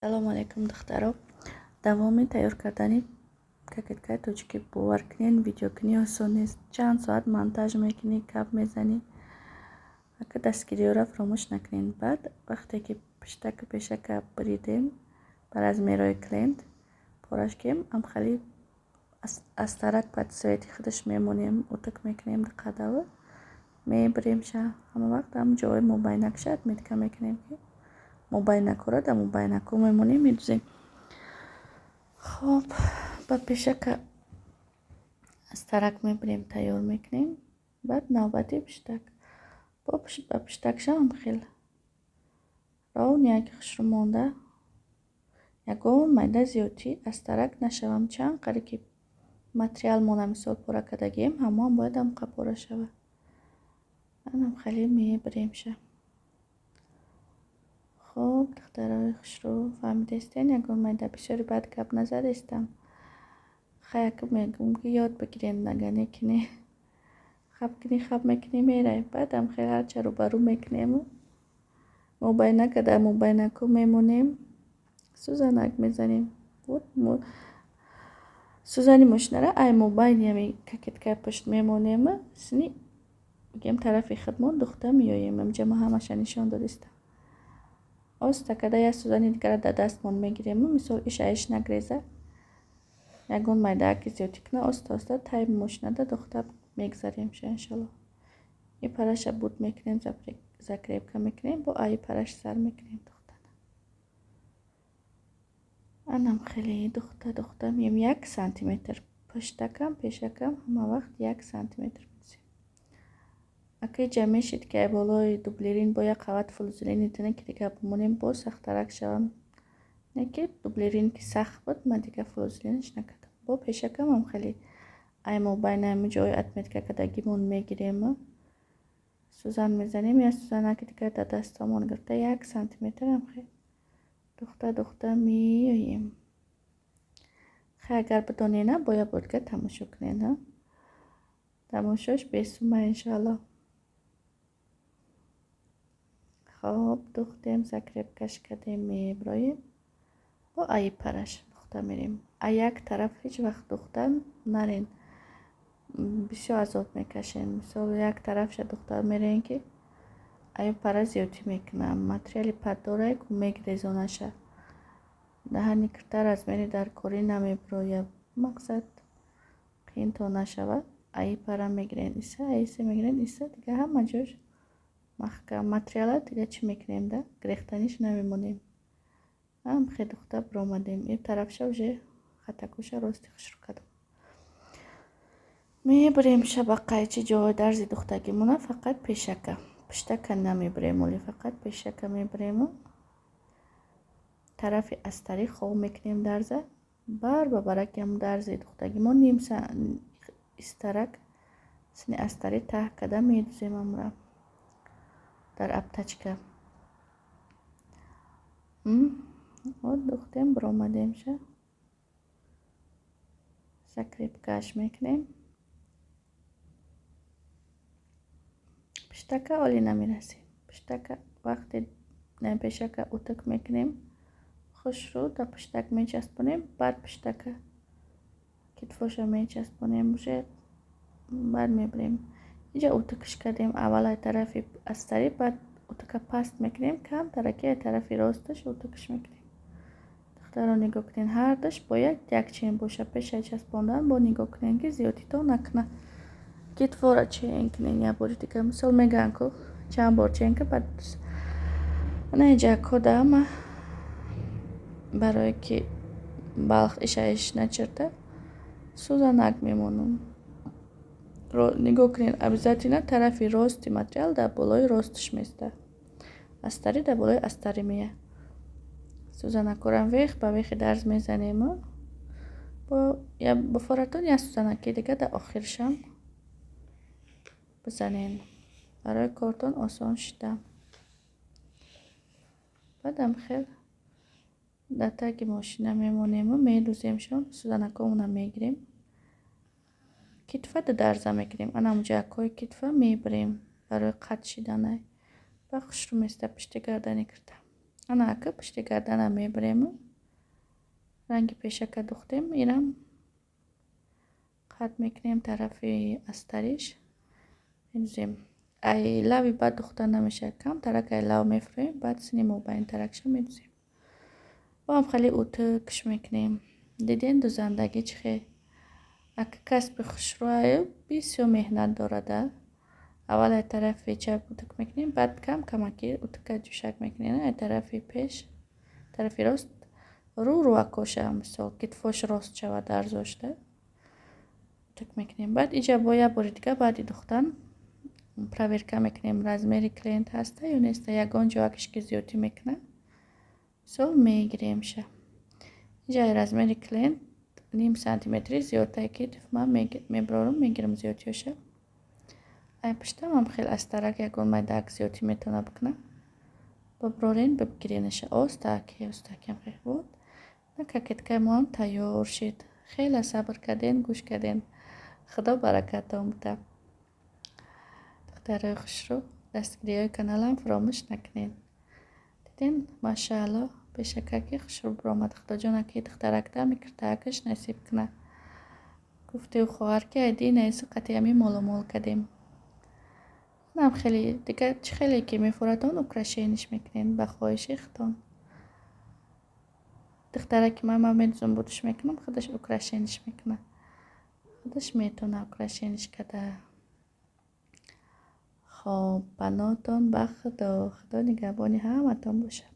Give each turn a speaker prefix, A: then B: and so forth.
A: Салому алайкум, духтаро. Давоми тайёр кардани кокеткаи тоҷикӣ. Бовар кунед, видеокунӣ осон нест. Чанд соат монтаж мекунӣ, гап мезанӣ. Ака, дастгириёро фаромӯш накунед. Баъд вақте ки пуштаку пешака буридем, ба размерҳои клиент пораш кем, амхали астарак под цвети худаш мемонем, утюг мекунем диққатава, мебиремша. Ҳама вақт ҳам ҷои мубайнакша отметка мекунем, ки мубайнакҳоро дар мубайнакҳо мемонем, медузем. Хоб, ба пешака астарак мебирем, тайёр мекунем. Баъд навбати пуштак. Бо ба пуштакшам хел ровняки хушрӯ монда, ягон майда зиёдтӣ астарак нашавам. Чанд қари ки материалмона, мисол, пора кардагием, ҳамоам бояд ҳамқа пора шавад. Анам хеле мебиремша. Хуб, духтарои хушрӯ, фаҳмидестен? Ягон майда бисёри баъд гап назадестам. Хаяк мегӯм, ки ёд бигирен, агар не ки не, хаб кунӣ, хаб мекунӣ, мерай. Баъдам хел ҳарча рӯбарӯ мекунему, мубайнака дар мубайнаку мемонем, сӯзанак мезанем. Сӯзани мошинара ай мобайни ҳами кокеткаи пушт мемонему, сини бигем, тарафи худмон духта меоем. Инҷа ма ҳамаша нишон додистам. Оста када як сӯзани дигара дар дастмон мегирему, мисол, иш аиш нагреза, ягон майдааки зиёдтӣ куна, оста оста таи мошинада духта мегзаремша, иншолло. И параша буд мекунем, закрепка мекунем, бо аи параш сар мекунем духтана. Анам хеле духта духта меем, 1 сантиметр пуштакам, пешакам ҳама вақт 1 сантиметр бидузем. Ака, иҷа мешид, ки ай болои дублерин бо як қават флузелини тина ки дига бимонем, боз сахттарак шавам. Не ки дублерин ки сахт буд, ман дига флузелинаш накардам. Бо пешакамам хеле ай мобайни ҳами ҷои отметка кардагимон мегирему, сӯзан мезанем. Як сӯзанаки дигар дар дастомон гирифта, 1 сантиметрам хел духта духта меоем. Хай, агар бидонена, бо як бор дига тамошо кунед. Тамошош бесума, иншоалло. Хоб, духтем, закрепкаш кардем, меброем, бо аи параш духта мерем. А як тараф ҳеҷ вақт духта нарен, бисёр азоб мекашем. Мисол, як тарафша духта мерем, ки аю пара зиёдтӣ мекунам, материали паддорае ку мегрезонаша, даҳани кирта размери даркорӣ намебирояд. Мақсад, қиин то нашавад, аи пара мегирен, иса аиса мегирен, иса дига ҳама ҷош маҳкам. Материала дига чӣ мекунем, да грехтаниш намемонем. Ҳам хе духта биромадем, ин тарафша уже хатакуша рости хушрӯ кардам. Мебирем шаба қайчи ҷои дарзи духтагимона, фақат пешака, пуштака намебирем, оли фақат пешака мебирему, тарафи астари хоб мекунем дарза. Бар ба бараки ҳам дарзи духтагимон ним истарак сини астари таҳ карда медузем амра дар обтачка. Духтем, биромадемша, закрепкаш мекунем. Пуштака оли намерасем. Пуштака вақте пешака утюг мекунем хушрӯ, дар пуштак мечаспонем, баъд пуштака китфоша мечаспонем, уже баъд мебирем. Инҷа утюгш кардем аввал ай тарафи астари, баъд утюга паст мекунем, камтараки ай тарафи росташ утюгш мекунем. Духтаро, нигоҳ кунед, ҳардуш бояд якчен боша. Пешаи часпондан бо нигоҳ кунед, ки зиёдитон накунад. Китфора чен кунед як бори дига. Мисол, мегӯянд ку, чанд бор чен ки баъд. Ана инҷа кода ма барое ки балх ишаиш начирда, сӯзанак мемонам. Нигоҳ кунед, обязательно тарафи рости материал дар болои росташ места, астари дар болои астари меяд. Сӯзанакҳорам вех ба вехи дарз мезанему, бо форатон як сӯзанаки дига дар охиршам бизанен, барои кортон осон шида. Баъдам хел дар таги мошина мемонему, медуземшон, сӯзанакҳомона мегирем. Китфа дарза мекунем, ана ҳамуҷо китфа мебирем барои қатъ шиданай, ба хушрӯ места пушти гардани кирта. Ана, ака, пушти гардана мебарему, ранги пешака духтем, инам қат мекунем, тарафи астариш медузем. Ай лави баъд духта намешавад, камтарак ай лав мефурӯем, баъд сини мобайнтаракша медузем. Боам хеле утукш мекунем. Диден, дузандагӣ чӣ хел? Ака, касби хушрӯаю бисёр меҳнат дорада. Аввал ай тарафи чап утук мекунем, баъд кам камаки утука ҷӯшак мекунем, ай тарафи пеш, тарафи рост рӯ рӯакоша, мисол, китфош рост шавад, дарзошта утук мекунем. Баъд иҷа бо як бори дига баъди духтан проверка мекунем, размери клиент ҳаста ё неста, ягон ҷоакиш ки зиёдтӣ мекунад, мисол, мегиремша. Иҷа размери клиент ним сантиметри зиёдтае, ки ман мебарорам, мегирам зиёдтиёша. Ай пуштамам хел астарак ягон майдаак зиёдтӣ метавона бикунад, бибарорен, бигиренаша остаки остаки. Вот кокеткаи моам тайёр шид. Хеле сабр карден, гӯш карден, Худо баракатон буда. Духтарои хушрӯ, дастгириҳои каналам фаромӯш накунед. Диден, машаалло, пешакаки хушрӯ биромад. Худоҷон, аки духтаракда микртаакаш насиб кунад. Гуфтеу хоҳар, ки айди наису қатъи ҳамин моломол кардем. Нам хеле дигар чӣ хеле ки мефурадон, украшениш мекунед ба хоҳиши худтон. Духтараки ман медузам, будуш мекунам, худаш украшениш мекунад, худаш метавонад украшениш карда. Хоб, паноҳтон ба Худо, Худо нигаҳбони ҳаматон бошад.